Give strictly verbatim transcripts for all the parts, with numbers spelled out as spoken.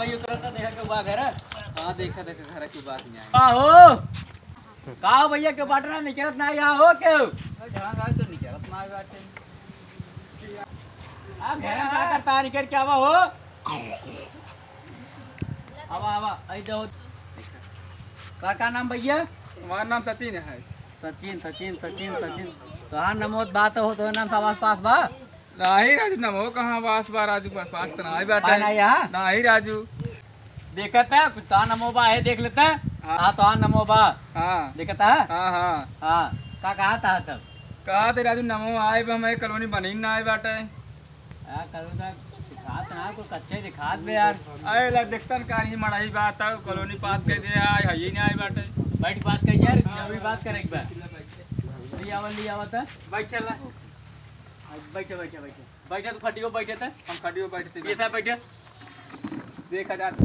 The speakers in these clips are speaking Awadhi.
ये उतरता देखा के बा घर। हाँ, देखा, देखा घर के बात नहीं आया। का हो? का हो भैया, के बाटना निकलत ना आया हो के? झांग आए तो निकलत ना आए बाटे। आप घर में का करता है, निकल के आवा हो। आवा, आवा, आई जाओ। का, का नाम भैया? हमार नाम सचिन है। सचिन, सचिन, सचिन, सचिन। तोहार नमो बात हो, तो नाम सवास पास बा? नाही राजू, नमो कहाँ पास बा राजू, पास, पास तो नाही बाटे। पान आई यहाँ? नाही राजू। देखत है, कुछ तो नमो बा है, देख लेता है। हाँ। हाँ, तो नमो बा। हाँ। देखत है? हाँ, हाँ। हाँ, का कहा था तब? कहा थे राजू, नमो आए बा, हमारे कॉलोनी बनी ना आए बाटे। आ, करो तो दिखात ना, कोई कच्चे दिखात बे यार। अरे ला, देखतन का ही मड़ाई बात है, कॉलोनी पास कर दे, आए, है ही नहीं आए बाटे। बैठ बात कर यार, जरूरी बात करे एक बार। ले आवा, ले आवा था। बैठ चला। बैठे, बैठे, बैठे। बैठे तो खटियो बैठे थे। हम खटियो बैठते ये साहब बैठे। देखा जात।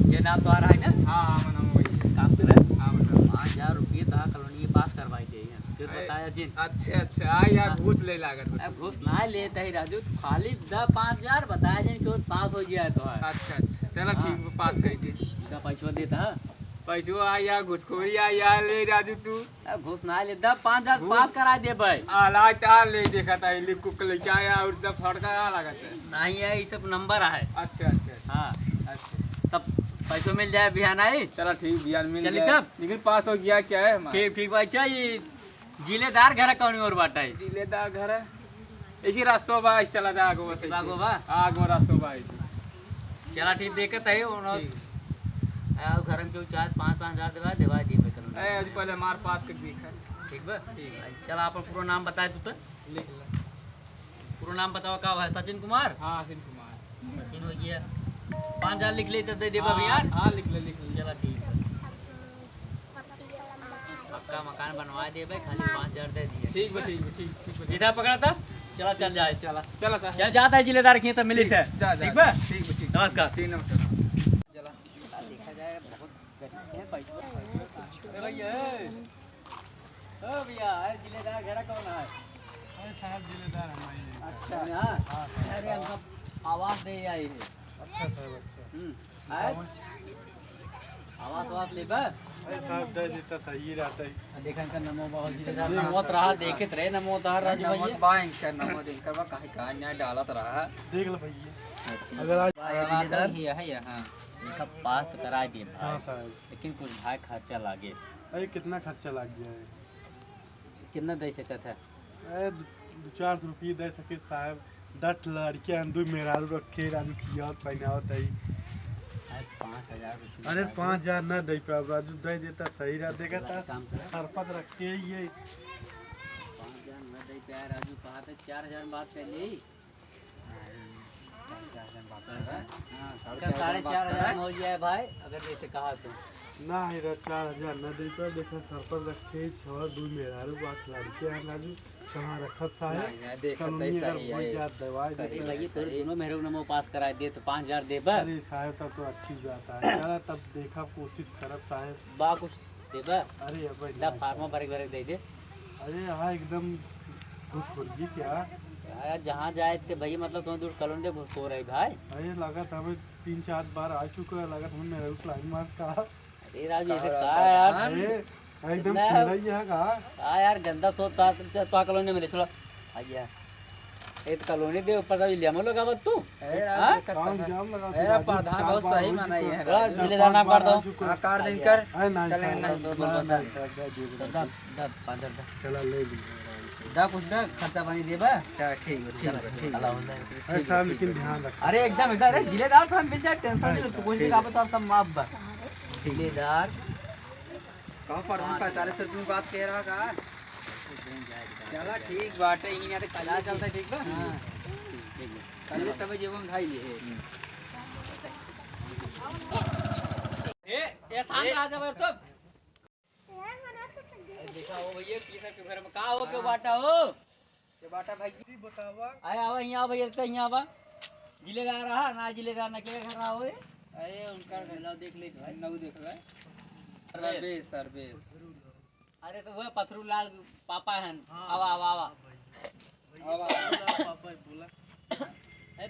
ये नाम तो आ रहा है ना? हाँ, हाँ, मनाओ वही। काम कर रहे? हाँ, बताओ। पाँच हजार रुपये तो कॉलोनी पास करवाई दे। फिर अरे, बताया जिन। अच्छा, अच्छा, आ यार, हाँ। घूस ले लागत बा। अब घूस ना लेता ही राजू, खाली द पाँच हजार बताया जिन कि वो पास हो गया है तो है। अच्छा, अच्छा, चला हाँ। ठीक बा, पास कर दे। इनका पैसवा देता है? पैसवा आ यार, घुसखोरी आ यार, ले राजू तू। अब घूस ना ले, द पाँच हजार घूस? पास करा दे भाई। आ, ला, आ, ले देखा था, ले कुक ले क्या आया और सब फड़का आ लगा था। नहीं है, ये सब नंबर है। अच्छा, अच्छा, अच्छा। हाँ। अच्छा। तब पैसो मिल जाए बिहान आई। चला ठीक, बिहान मिल चली जाए। कब? लेकिन पास हो गया क्या है हमारा? ठीक, ठीक भाई, अच्छा, ये जिलेदार घर कौन और बाटा है? जिलेदार घर है। इसी रास्तों बा, इस चला जा आगो बस ऐसे। आगो बा? आगो रास्तों बा ऐसे। चला ठीक, देखत है, उन्हों-, ठीक। आ, घर में क्यों चार, पाँच, पाँच हजार देवा, देवा दी मैं करूँ। ए, अजी पहले हमार पास के देख। ठीक बा? ठीक। चला, अपन पूरा नाम बताए तू तो। लिख ले। पूरा नाम बताओ, का है? सचिन कुमार? हाँ, सचिन कुमार। सचिन हो गया। पाँच हजार लिख ले, तब दे देबा हाँ, भैया। हाँ, लिख ले, लिख ले। चला, ठीक है। पक्का मकान बनवा देबे, खाली पाँच हजार दे दिए। ठीक बा, ठीक बा, ठीक, ठीक बा। इधर पकड़ा था? चला, चल जाए। चला, चला सर। चल, जाता है जिलेदार के, तब मिली ठीक, थे। जा, जा, ठीक बा? ठीक बा, ठीक। नमस्कार। ठीक, नमस्कार। चला। देखा जाए, बहुत गरीब है, पैसा। अरे भैया, ए। ओ भैया, अरे जिलेदार घर कौन है? अरे साहब, जिलेदार हम ही हैं। अच्छा, हाँ? हाँ, साहब। अरे, हमका आवास दे आई है। अच्छा, साहब, अच्छा। हम्म। आए? आवास, आवास लेबा? अरे साहब, दे देता, सही रहता है। देखन का नमो बाबा जी, नमो नमो रहा, देखत रहे, नमो तार राजू नमो भैया। बा, इनकर नमो, इनकर बा, काहे का अन्याय डालत रहा। देख लो भैया। अच्छा। अगर आज आवास है, है, हाँ। इनका पास तो करा दिए भाई। हाँ साहब। लेकिन कुछ भाई खर्चा लागे। अरे कितना खर्चा लाग गया है? कितना दे सकत है? अरे दो, दो चार सौ रुपये दे सके साहब। दस लड़के हैं, दो मेहरारू रखे, राजू खियावत पहनावत है। अरे पाँच हजार रुपये अरे राजू। पाँच हजार ना दे पाए राजू, दे देता सही रहा। देखा था काम कर। सरपत रखे ही ये। पाँच हजार ना दे पाए राजू, कहा था चार हजार में बात कर ली। हाँ, साढ़े चार हजार में हो जाए भाई, अगर जैसे कहा तो। ना, इधर चार हजार ना दे तो, देखा, सर पर रखे, छह, दो मेहरारू, पाँच लड़के हैं, राजू, कहाँ रखत साहब? नहीं, नहीं, देखत कॉलोनी है, अगर सही हो है। जात, दवाई सही देते। है, भाई, तोरे सही। दोनों मेहरारू नमो पास कराए दे, तो पाँच हजार देबा? अरे साहब, तब तो अच्छी बात है। चला, तब देखा, कोशिश करब साहब। बा कुछ देबा? अरे, अब दा ना फार्मा भरे भरे दे दे। अरे, हाँ, एकदम घुसखोरी क्या? यार, जहाँ जाए ते भाई, मतलब, तुम दूर कॉलोनी दे घुसखोर है भाई। अरे, लागत हमें तीन चार बार आ चुका है, लागत हमें मेरा उस लाइन मार का। अरे, राजू, ऐसे का का यार? अरे, एकदम ना। छेड़ा ही है का? का यार, गंदा सोच तो, तो कॉलोनी में ले चलो। आ गया। ए तो कॉलोनी दे ऊपर का लिया लोग आवत तू? ए, हाँ? राजू, कौन जाम लगा ए, तू, राजू, प्रधान चार बहुत बार सही हो माना चुका। ये है, राजू। जिलेदार नाम काट दो। हाँ, काट दे कर। अरे, नहीं, चले, साहब, नहीं। बोल, बोल, बोल, बोल। दस, दस, दस, दस, पाँच हजार दस। चला, ले ली। दा कुछ दा, खर्चा पानी देबा? अच्छा, ठीक बा, ठीक बा, ठीक बा। अरे, साहब, लेकिन ध्यान रख। अरे, एकदम, एकदम, अरे, जिलेदार तो हम मिल जाए, tension नहीं, तू कुछ भी ठीक। आप तो आपका माफ बा। जिलेदार। कहाँ पर हम पैंतालीस रुपये में बात कह रहा का? चला ठीक बाटे, यहीं आते कल चलता है, ठीक बा? हाँ। ठीक बा। कल तबे जेबो में खाई लिए। ए, ए, थाम ए। आ जा भाई, तो। ए, देखा हो भैया, किसी के घर में का हो के बाटा हो? ये बाटा भाई जी बतावा। आए, आवा, यहाँ आवा, ये तो यहाँ आवा। जिलेदार रहा, ना जिलेदार ना, के घर रहा हो ये? अरे, उनका घर ला देख ले भाई। नऊ देख ले। सर्वेश, सर्वेश। अरे, तो वह पथरू लाल पापा हैं। हाँ। आवा, आवा, आवा। हाँ भाई। आवा। पापा बोला। अरे,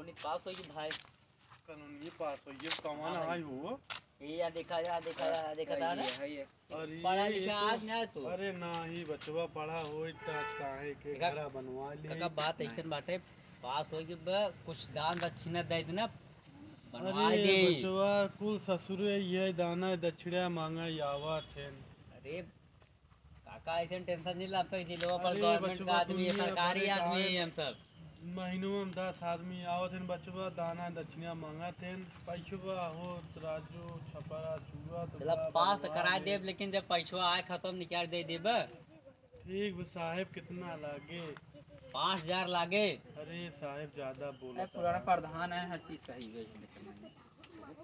कॉलोनी पास होई भाई। कॉलोनी पास होई, ये कौन हाँ भाई। आई हो? ये या देखा, या देखा, या देखा था ना? है ये। अरे पढ़ा लिखा ये तो आदमी है तू। अरे नाही बचवा, पढ़ा होई त काहे के देखा, घरा बनवा ले। काका, बात ऐसन बाटे, पास होई के ब-, कुछ दान दक्षिणा दे देना, बनवा अरे दे। बचवा, कुल ससुरे ये दाना दक्षिणा मांगा आवत हैं। अरे काका, ऐसे टेंशन नहीं ला, तो जिलवा पर अरे गवर्नमेंट बचवा, का आदमी है, दुनिया सरकारी भरे आदमी का है हम सब। महीनों में दस आदमी आवत हैं बचवा, दाना दक्षिणा मांगत हैं। पैसवा हो राजू, छपरा छुआ तो चला, बा पास तो बनवा कराए ले। देब, लेकिन जब पैसवा आए खत्म निकाल दे देब। ठीक बा साहेब, कितना लागे? पाँच हजार लागे। अरे साहेब, ज्यादा बोला ए, पुराना प्रधान है, हर चीज सही है।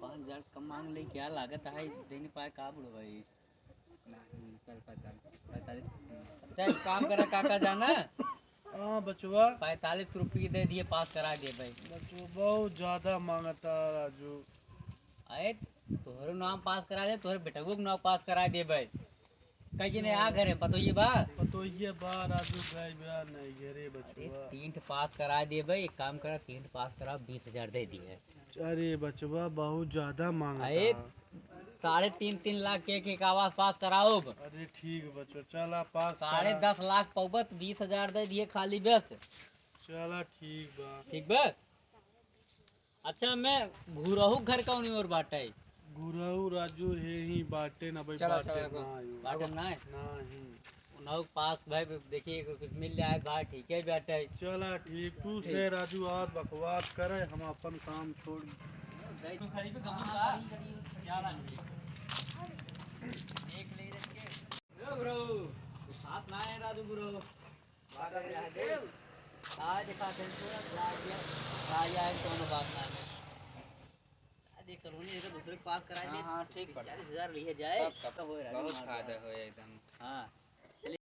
पाँच हजार कम मांग ले, क्या लागत है, दे नहीं पाए का बुढ़वा भाई? नहीं, चल पैंतालीस। पैंतालीस? अच्छा, एक काम करा काका, जाना? हाँ बचवा। पैंतालीस रुपये दे दिए, पास करा दिए भाई। बचवा बहुत ज्यादा मांगता राजू। अरे, तोहरो नाम पास करा दे, तोहरे बेटवो के नाम पास करा दे भाई। कहीं नहीं आ घरे, पतोहिए बा? पतोहिए बा, राजू गए बा नहीं घरे अरे, बचवा। तीन ठे पास करा दे भाई, एक काम करा, तीन ठे पास करा, बीस हजार दे दिए। अरे बचवा, बहुत ज्यादा मांगता। अरे, साढ़े तीन, तीन लाख के, के आवास पास कराओ। अरे ठीक बचवा, चला पास साढ़े करा। दस लाख पौबत, बीस हजार दे दिए खाली बस। चला ठीक बा। ठीक बा। अच्छा, मैं घुरहू घर कौनी ओर बाटे? घुरहू राजू हे ही बाटे ना भाई, चला, बाटे चला, ना आयो। बाटे ना है? ना ही। उन्हों पास भाई देखिए, कुछ मिल जाए भाई, ठीक है बाटे। चला ठीक, तू ठीक। से राजू आज बकवास करे, हम अपन काम छोड़। देख ले रख के। ए ब्रो, साथ ना है राजू ब्रो। आज का दिन तो आ गया, आ गया है, कौनो बात ना है। आज एक कॉलोनी है, दूसरे के पास कराए हाँ, दे, हाँ, ठीक बा। चालीस हजार लिया जाए। तब, तब तो होए रहा बहुत है। फायदा होए एकदम। हाँ।